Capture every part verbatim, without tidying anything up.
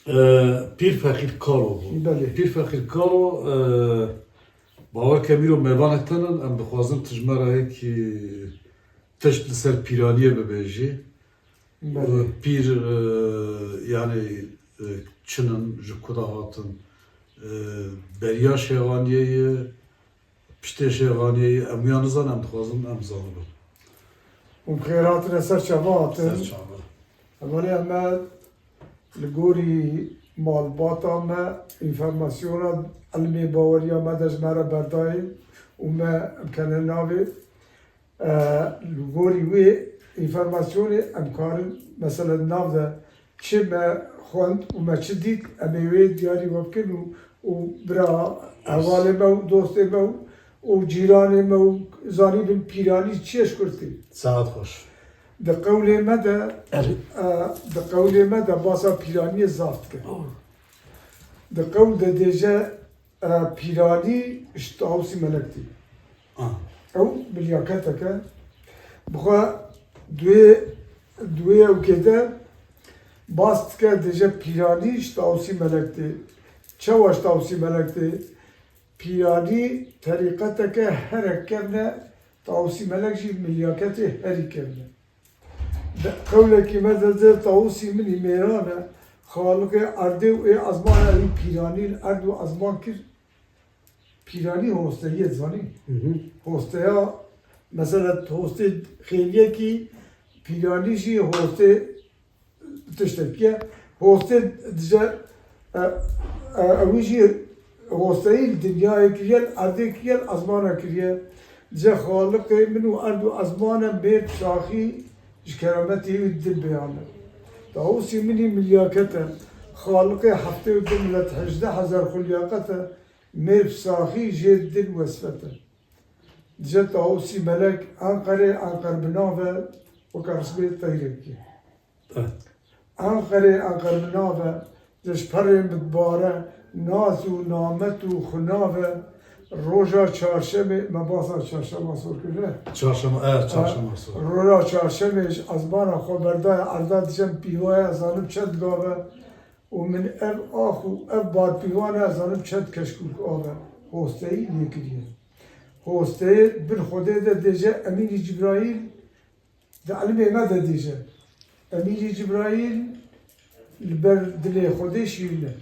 E, Pîr Feqîr Kalo bû. Belê. Pîr Feqîr Kalo, e, bawer ke mîro mêvanek tenin, em dixwazin tu ji me re yekî tişt li ser pîraniyê bibêjî. Belê. E, pîr, e, yani, e, çi nin, ji ku de hatin, e, beriya şêxaniyê ye, piştê şêxaniyê ye, em wiya nizanin, em dixwazin em zanibin. Hûn bi xêr hatine, ser çava hatin. Ser çava. Hevalê, em e li gorî malbata me, înformasyona ilmê baweriya me de ji me re berdayê û me em kene navê. E, li gorî wê înformasyonê em karin, mesela, di nav de çi me xwend û me çi dît, em ê wê diyarî we bikin û, û bira hevalê me û dostê me û, û cîranê me û zanîbin pîranî çi ye ji kurtê. Saet xweş. Di qewlê me de, Erê. e, di qewlê me de basa pîraniyê zaf dike. Oh. Di qewl de dêje, e, pîranî ji Tawusî Melek tê. Ah. Ew milyaketeke. Bi xwe duê, duê ewkê de bas dike, dêje pîranî ji Tawusî Melek tê. Çawa ji Tawusî Melek tê? Pîranî terîqeteke herek kevne, Tawusî Melek jî milyaketê herî kevne. Di qewlekî me de dê Tawusî min î mêran e, Xaliqê erdê û ê ezmana wî pîranî li erd û ezman kir. Pîranî hosteyî ye, zanî. Hı hı. Hosteya, mesela, hostê xêliyekî, pîranî jî hostê tiştekî ye. Hostê dije, e, e, ewî jî hosteyî li dinyayê kiriye, li erdê kiriye, li ezmana kiriye. Dije Xaliqê min û erd û ezmane mêr saxî ji kerametê wî dil beyane. Tawusî min î milyaket e. Xaliqê heftê û du milet hejdeh hezar xwe liyaqet e. Mêr saxî jê dil wesfet e. Dije Tawusî Melek Enqerê, Enqer bi nav e, weke rismê teyrekî. Evet. Enqerê, Enqer bi nav e, ji perê midbare, naz û namet û xunav e, roja çarşemê, me basa çarşema sor kirine. Çarşema, evet, çarşema sor. Roja çarşemê ji ezmana xwe berdaye erda, dijem pîvaya, zanim çend gav e û min ev ax û ev badpîvane, zanim çend keşkûlk av e. Hosteyî lê kiriye. Hosteyê bin Xwedê de dêje Emînî Cibrayîl, di ilmê me de dêje. Emînî Cibrayîl li ber dilê Xwedê şîrîn e.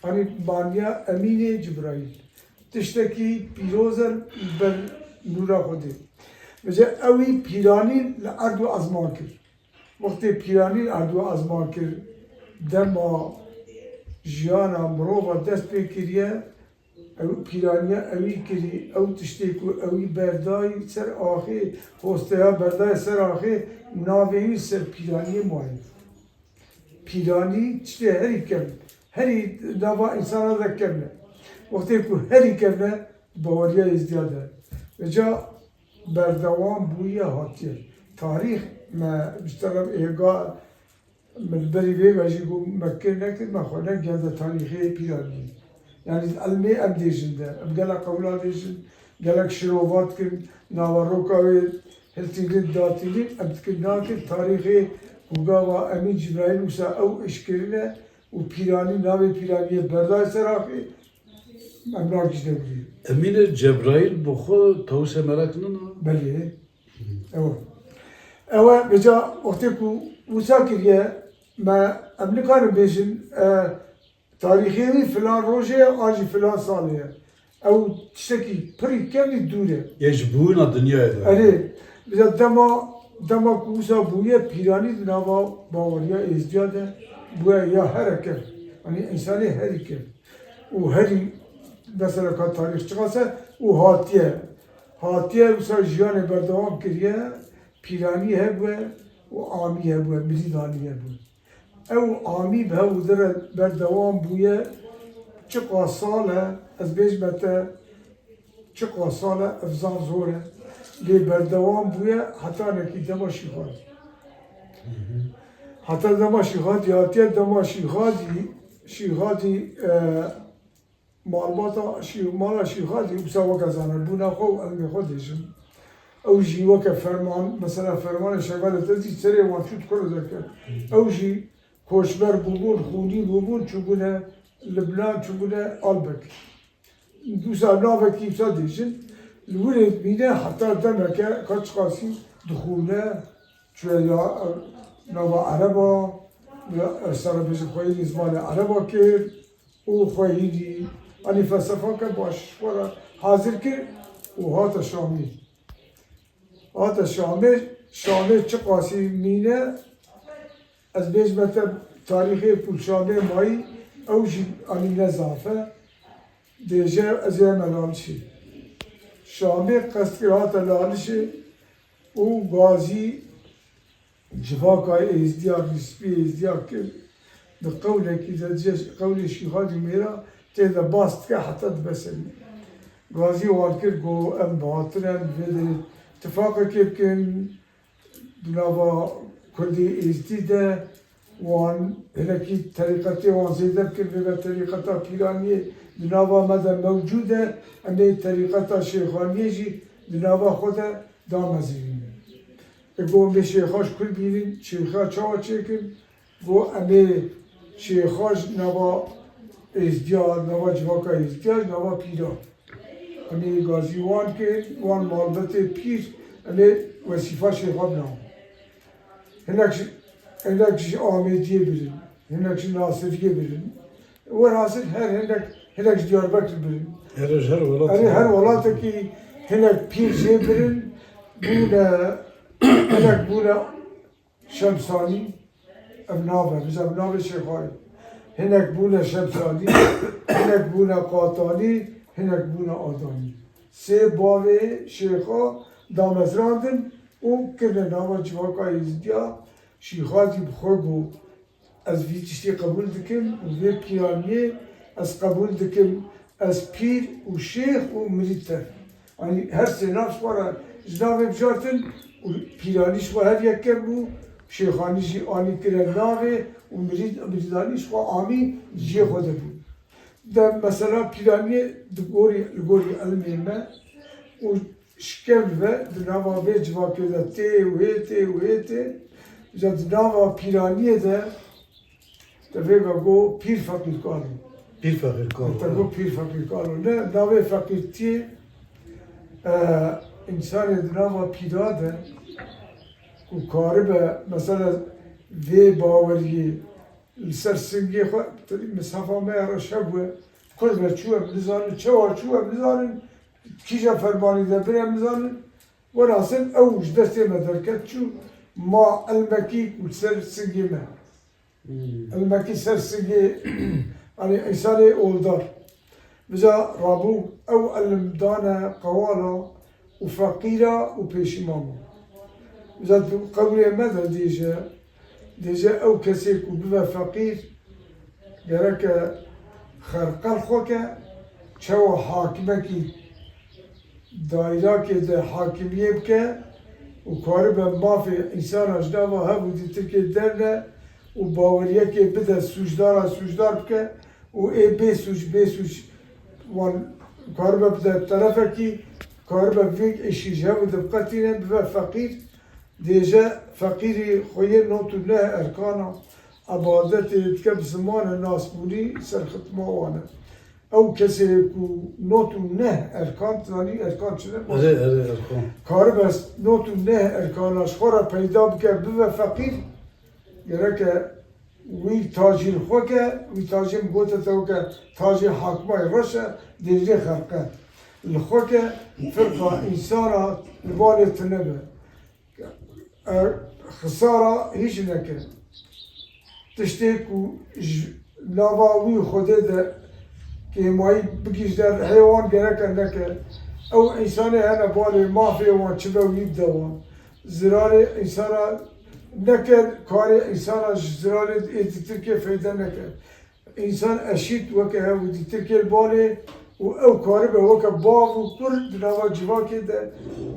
Anî maniya Emînê Cibrayîl. Tiştekî pîroz e li ber nûra Xwedê. Vêca ewî pîranî li erd û ezman kir. Wextê pîranî li erd û ezman kir, dema jiyana mirova dest pê kiriye, ew pîraniya ewî kirî, ew tiştê ku ewî berdayî ser axê, hosteya berdayî ser axê, navê wî ser pîraniyê mayî. Pîranî tiştê herî kevn, herî nava însana de kevn e. Wextê ku herî kevn e, baweriya Êzdiya de. Vêca berdewam bûye hatiye. Tarîx me ji teref êga, min berî vê ve jî got, me kir nekir, me xwe negihande tarîxê pîranî. Yanî ilmê em dêjin de, em gelek qewla dêjin, gelek şirova dikin, naveroka wê hiltînin, datînin, em dikin nakin, tarîxê ku gava Emîn Cibrayîl wisa ew iş kirine û pîranî, navê pîraniyê berdayê ser axê, em nakişine gurî. Emînê Cebraîl bi xwe Tawusê Melek nina? Belê. Ew e. Ew e, vêca wextê ku wisa kiriye, me, em nikarin bêjin, e, tarîxê wî filan rojê ye, an jî filan salê ye. Ew tiştekî pirî kevnî dûr e. Yê ji bûna dinyayê de. Erê, vêca dema, dema ku wisa bûye, pîranî di nava baweriya Êzdiya de bûye ya hereke. Yanî însanê herî kevn. Û herî, mesela ka tarîx çiqas e û hatiye. Hatiye wisa jiyanê berdewam kiriye, pîranî hebûye û amî hebûye, mirîdanî hebûye. Ew amî bi hev û di re berdewam bûye, çiqas sal e, ez bêjme te, çiqas sal e, ev zaf zor e. Lê berdewam bûye heta nekî dema Şîxadî. Heta dema Şîxadî hatiye, dema Şîxadî, Şîxadî, e, malbata Şî-, mala Şîxadî, wisa weke zanebûna xwe û ilmê xwe dêjin. Ew jî weke ferman, mesela fermanê şevalê te zî serê wan çû di kuro derket. Ew jî koçber bûbûn, xûnî bûbûn, çûbûne Libnan, çûbûne Albek. Dûsa navekî wisa dêjin, li wirê mîne heta demeke ka çiqasî dixûne, çûye ya nava Ereba, ya, e, serebêjin xweyînî zimanê Ereba kir û xweyînî, anî felsefake baş ji xwe re hazir kir û hate Şamê. Hate Şamê, Şamê çiqasî mîne, ez bêjime te tarîxê ku li Şamê mayî, ew jî anî ne zaf e. Dêje ez ê me Lalişê. Şamê qest kir hate Lalişê û gazî civaka êzdiya, rîspî êzdiya kir. Di qewlekî de, dije qewlê Şîxa Cumêra tê de bas dike heta dibe serî. Gazî wan kir, got, em bi hatir in, vê derê tifaqekê bikin, di nava Kurdê Êzdî de wan hinekî terîqetê wan zêde bikin, vê be terîqeta Pîraniyê di nava me de mewcûd e, em ê terîqeta Şêxaniyê jî di nava xwe de damezirînin. Ê got, em ê Şêxa ji ku bînin, Şêxa çawa çêkin? Got, em ê Şêxa ji nava Êzdiya, nava civaka Êzdiya, nava pîra. Em ê gazî wan kir, wan malbetê pîr, em ê wesîfa Şêxa binaw. Hinek ji, hinek ji Amêdiyê birin, hinek ji Nasiriyê birin. Werhasil her hinek, hinek ji Diyarbekir birin. Her, her welat. Erê, her welatekî hinek pîr jê birin, bûne, hinek bûne Şemsanî, ev nav e, bize ev navê Şêxayê. Hinek bûne Şemsanî, hinek bûne Qatanî, hinek bûne Adanî. Sê bavê Şêxa damezrandin û kirine nava civaka Êzidiya. Şîxa jî bi xwe got, ez vî tiştî qebûl dikim û vê pîraniyê ez qebûl dikim, ez pîr û şêx û mirîd te. Yanî her sê nav ji xwe re ji navê bijartin û pîranî ji xwe her yek kir bû, şêxanî jî anî kire navê û mirîd, mirîdanî ji xwe amî cihê xwe de bû. De mesela pîraniyê di gorî, li gorî ilmê me û şikev ve di nava vê civakê de tê û hê tê û hê tê. Îca di nava pîraniyê de te vê ve got pîr feqîrkar o. Pîr feqîrkar o, Te got pîr feqîrkar o. Ne, navê feqîrtiyê, e, însanê di nava pîra de ku karibe mesela vê baweriyê li ser singê xwe, tedî misafa me ya reş hebûye, kur ve çû em nizanin, çawa çû em nizanin, kîja fermanî de bir em nizanin, welhasil ew ji destê me derket çû, ma ilmekî ku li ser singê me. Hmm. Ilmekî ser singê, hani însanê oldar. Biza rabû ew ilim dane qewala û feqîra û pêşîman bû. Biza tu qewlê me de dêje, dêje ew kesê ku bibe feqîr, gereke xerqe li xwe ke, çawa hakimekî dayrakê de hakimiyê bike û karibe mafê însana ji nava hev û dîtirkê derne û baweriyekê bide sûcdara sûcdar bike û ê bê sûc, bê sûc wan karibe bide terefekî, karibe vê îşî ji hev û dibiqetîne, bibe feqîr, dêje feqîrî xwe yê not û neh erkana ebadetê dike bi zimanê nasbûnî ser xitma wan e. Ew kesê ku not û neh erkan, tu zanî erkan çi ne? Erê, erê, erkan. Karibe not û neh erkana ji xwe re peyda bike, bibe feqîr, gereke wî tajî li xwe ke, wî tajî min gote te weke tajê hakimayê reş e, dêjê xerqe. Li xwe ke firqa însana li balê tune be. E, xisara hîç neke. Tiştê ku ji nava wî Xwedê de kêmayî bigihîje rihê wan gereke neke. Ew însanê hene balê mafê wan çi be wî bide wan. Ziranê însana neke, karê însana ji ziranê ê dîtirkê feyde neke. Însan eşît weke hev û dîtirkê li balê û ew karibe weke bav û kur di nava civakê de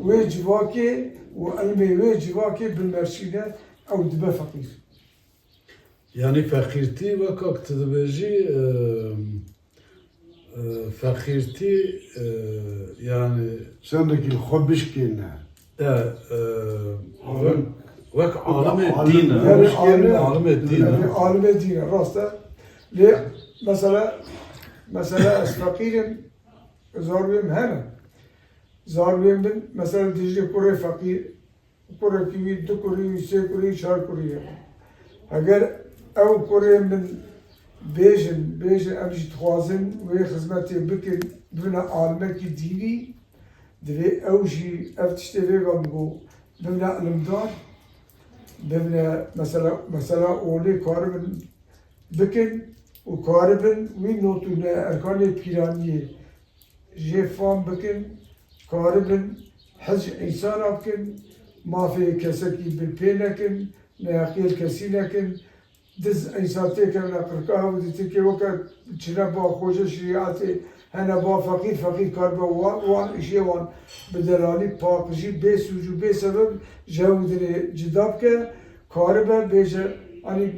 wê civakê û ilmê wê civakê bimeşîne, ew dibe feqîr. Yanî feqîrtî weka ku tu dibêjî, e, e, feqîrtî, e, yanî Çendekî li xwe bişkêne. E, e, Alim. Wek alimê dîn e. Yanî alimê, alimê dîn e. Yanî alimê dîn e, rast e. Lê mesela, mesela ez feqîr im, zarokê min hene. Zarokê min mesela Diclê kurê feqîr, kurekî wî du kurî wî, sê kurî, çar kurî ye. Heger ew kurê min bêjin, bêjin em jî dixwazin wê xizmetê bikin, bibine alimekî dînî, divê ew jî ev tiştê vêga min got, bibine ilimdar, bibine mesela, mesela olê karibin bikin û karibin wî not û ne erkanê pîraniyê jê fam bikin, karibin hec însana bikin, mafê kesekî bi pê nekin, neheqiyê li kesî nekin, diz însan têkevine qirka hev di Tirkiyê weke çine ba xweşe şerîetê hene ba feqîr, feqîr karibe wan, wan îşê wan bi delalî paqijî bê sûc û bê sebeb ji hev dinê cida bike, karibe bêje, anî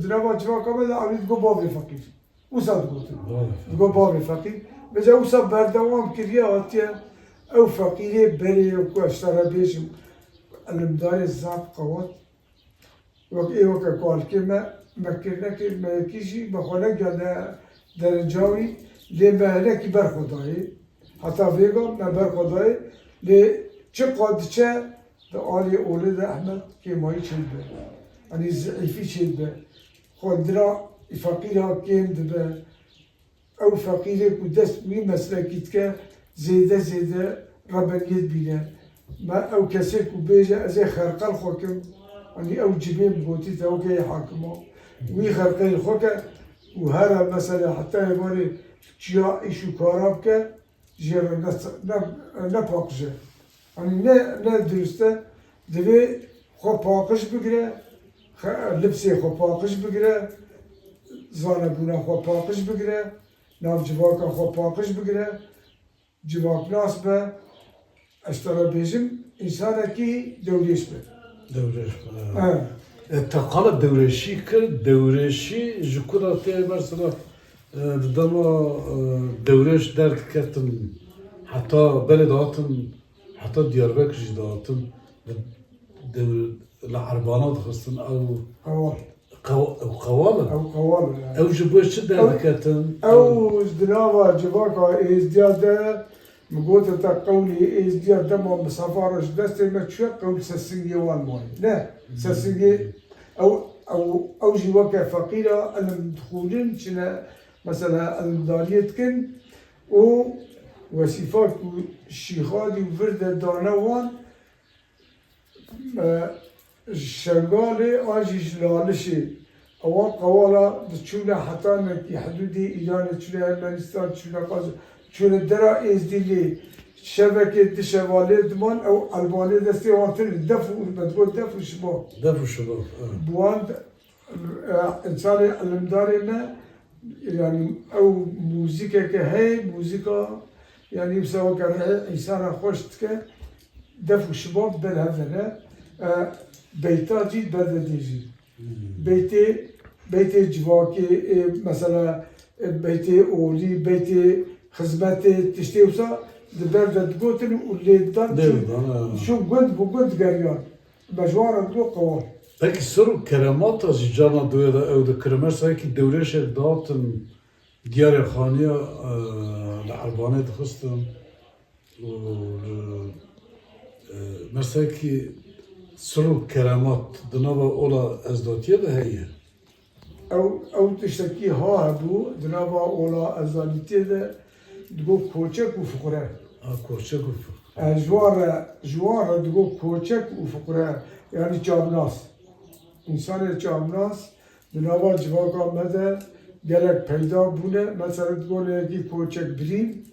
di nava civaka me de anî digo bavê feqîr. Wisa digotin. Bavê feqîr. Digo bavê feqîr. Vêca wisa berdewam kiriye hatiye ew feqîrê berê ku ez ji te re bêjim, ilimdarê zaf qewat. Wek ê weke kalkê me, me kir nekir, me yekî jî me xwe negihande derinca wî, lê me hinekî ber xwe dayê. Heta vêga me ber xwe dayê, lê çiqa diçe di aliyê olê de Ehmed kêmayî çêdibe. Yanî zeîfî çêdibe. Xwendina feqîra kêm dibe. Ew feqîrê ku dest wî meslekî dike, zêde zêde rebeniyê dibîne. Me ew kesê ku bêje ez ê xerqe li xwe kim, anî ew cibê min gotî te weke yê hakima. Wî xerqeyê li xwe ke û here mesela heta êvarê çiya îş û kara bike, jê re ne, ne, ne paqij e. Anî ne, ne dirust e. Divê xwe paqij bigire, xe-, libsê xwe paqij bigire, zanebûna xwe paqij bigire, nav civaka xwe paqij bigire, civaknas be. Ez te re bêjim, însanekî dewrêş be. Dewrêş be. He. E, te qala dewrêşî kir, dewrêşî ji ku de tê mesela, e, di dema, e, dewrêş derdiketin, heta belê dihatin, heta Diyarbekir jî dihatin, di dew-, li erbana dixistin ew Qewal. qew-, ew qewal in. Ew qewal in, yani. Ew ji bo çi derdiketin? Ew di nava civaka êzdiya de Min gote te qewlê êzdiya dema misafa re ji destê me çûye, qewl ser singê wan mayî. Ne, ser singê ew, ew, ew jî weke feqîra, ilim dixwînin, çine mesela ilimdariyê dikin û wesîfa ku şîxadî û vir de dane wan, e, ji Şengalê an jî ji Lalişê, ewan qewala diçûne heta nekî hidûdê Îranê, çûne Ermenistan, çûne Qaz-, çûne dera Êzdî lê şevekê di şeva lê diman, ew elbanê destê wan tune, def û, me digot def û şiba. Def û şiba, evet. Bi wan de, e, însanê ilimdarê me, yanî ew muzîkeke heye, muzîka, yanî wisa weke rihê însana xweş dike, def û şibab ber hev de ne, e, beyta cî ber de dê jî. Hmm. Beytê, beytê civakê, e, mesela, e, beytê olî, beytê xizmetê, tiştê wisa di ber de digotin û lê didan, Lê çûn, didan, ha. çûn gund bi gund geriyan. Me ji wan re digot qewal. Pekî sir û keremata jî carna duyê de ew dikirin. Mesela wekî dewrêşek dihatin Diyarê Xaniya, e, li Erbanê dixistin û li, e, mesela wekî sir û keremat di nava ola Ezdatiyê de heye. Ew, ew tiştekî ha hebû, di nava ola Ezdatiyê de digot koçek û fiqre. Ha, koçek û fiqre. E, ji wan re, ji wan re digot koçek û fiqre, yanî çavnas. Însanê çavnas di nava civaka me de gelek peyda bûne. Mesela digot yekî koçek birîn,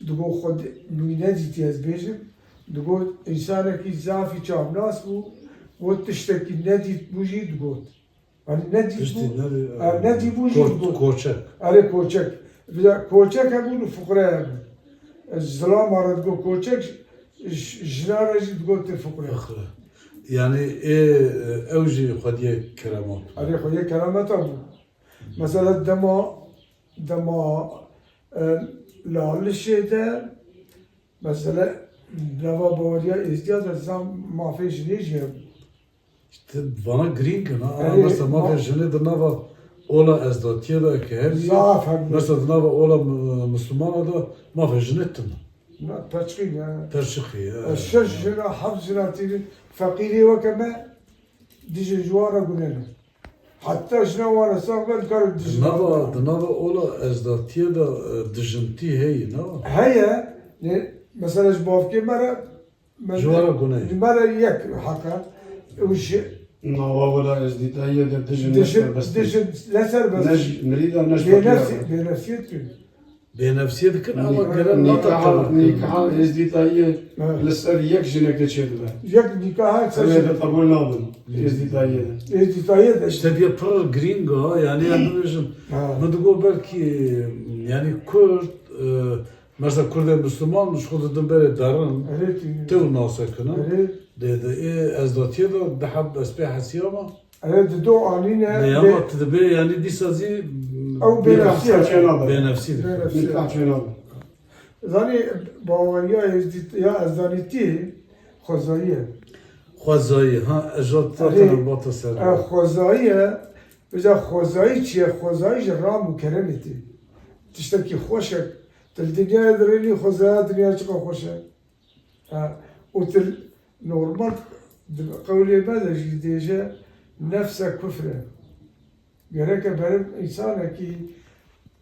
digot xwe di-, wî nedîtî ez bêjim. Digot însanekî zafî çavnas bû, got tiştekî nedît bû jî digot. Yanî nedît Tiştî bû, nedî-, e, nedî bû jî ko-, digot. Koçek. Erê koçek. Bir de koçek hebûn û fiqre hebûn. E, zilama re digot koçek, j-, jina re jî digot tê fiqre. Fiqre. Yanî ê, e, ew jî xwediyê keremat bû. Erê xwediyê keremeta bû. Mesela dema, dema, e, Lalişê de, mesela nava baweriya êzdiya de zam mafê jinê jî hebû. Ti vana girîng in, ha. Erê, mesela mafê ma- jinê di nava ola ezdatiyê de ke hebî, zaf hebî. Mesela di nava ola mi-, mislimana de mafê jinê tune. Na, perçiqî ne. Perçiqî, e. E, şeş jina, heft jina tînin, feqîrê weke me, dijin ji wan re gune ne. Heta jina wan re sax be, dikare dijin. Di nava, di nava ola ezdatiyê de, e, dijintî heye, ne? Heye, ne, mesela ji bavkê me re, Ji we re gune ye. Ji me re yek heq e. Û ji Nava wela ezdîtayiyê de dijin ne serbest e. Dijin ne serbest e. Ne ji mirî de, ne ji feqîra de. Bênefsî, bênefsiyê dikin. Bênefsiyê dikin, ama gerek nîkaha, nîkaha, nîkaha ezdîtayiyê li ser yek jinekê çêdibe. Yek nîkaha ser jinekê. Ew ê de qebûl nabin, ezdîtayiyê de. Ezdîtayiyê de. Îşte diye pir girîng e, ha, yanî em bibêjin. Ha. Min digot belkî, yanî Kurd, e, Mesela Kurdên Misliman ji xwe didin berê derin, tew nasekinin. Dê, dê, ê ezdatiyê de di heb ez pê hesiyama. Erê, di do anîne. Lê ama tu dibê, yanî dîsa zî ew bênefsî ye. Bênefsî dike. Bênefsî. Nîkah çênabe. Zanî, baweriya êzdît-, ya ezdanîtî xwezayî ye. Xwezayî, ha, ez jî zaten bata ser. E, xwezayî ye. Vêca xwezayî çi ye? Xwezayî ji ram û keremê tê. Tiştekî xweş e. Tu li dinyayê dirênî xwezaya dinya çiqa xweş e. Ha, û tu normal di qewlê me de jî dêje nefse kufr e. Gereke berim însanekî,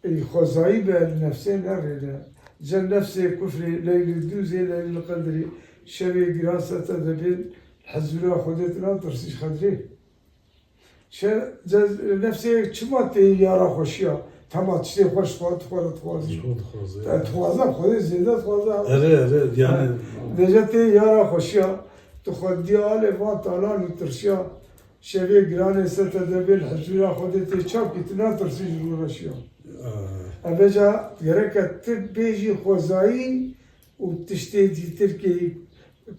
ê, xwezayî be li nefsê nerêne. Ce nefsê kufrê leylî dûzê leylî qedrê şevê giran sete debên hezûra Xwedê tu natirsî ji qedrê. Şe-, ce-, nefsê çima tê yara xweşiya? Tema tiştê xweş dixwe, tu xwe re dixwazî. Ji xwe dixwaze. Te dixwaze, Xwedê zêde dixwaze. Erê, erê, yanî. Ha. Vêca tê yara xweşiya, tu xwe diya alê van talan û tirşiya. Şevê giranê ser te debê li hezûra Xwedê tê çap kî, tu natirsî ji rûreşiya. Ah. Evêca gereke tu bêjî xwezayî û tiştê dîtirkê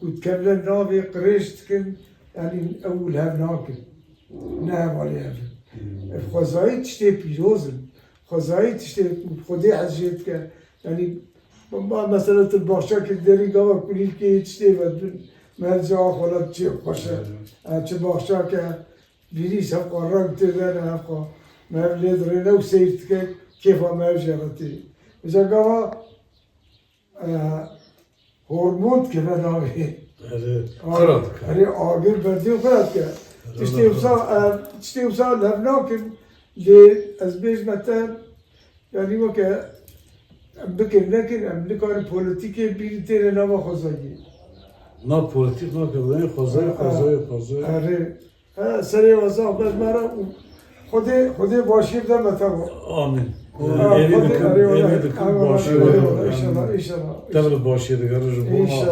ku dikevne navê qirêj dikin, yanî ew li hev nakin. Ne hevalê hev in. Hmm. Ev xwezayî tiştê pîroz in. Xwezayî tiştê ku Xwedê hez jê dike. Yanî, ma mesela tu baxçakê derî gava kulîlkê tiştê vedibin, me her ca xwelat çê xweş e. Evet. E, çi baxçake, bîrî hevqa reng tê de ne hevqa. Me ev lê dirêne û seyr dike, kêfa me ev jê re tê. Mesela gava, e, hormon dikeve navê. Erê, xira dike. Erê, agir berdê xira dike. Tiştê wisa, e, tiştê wisa lev nakin, lê ez bêjme te, yanî weke em bikin nekin, em nikarin polîtîkê bînin têne nava xwezayiyê. Na polîtîk nake, xwezayê, xwezayê, xwezayê. Erê. He, serê we sax be ji me re û Xwedê, Xwedê başiyê bide me te bo. Amîn. Ha, êmî dikim, êmî dikim, başiyê we de. Înşallah, înşallah. Tev li başiyê digerin ji bo. Înşallah.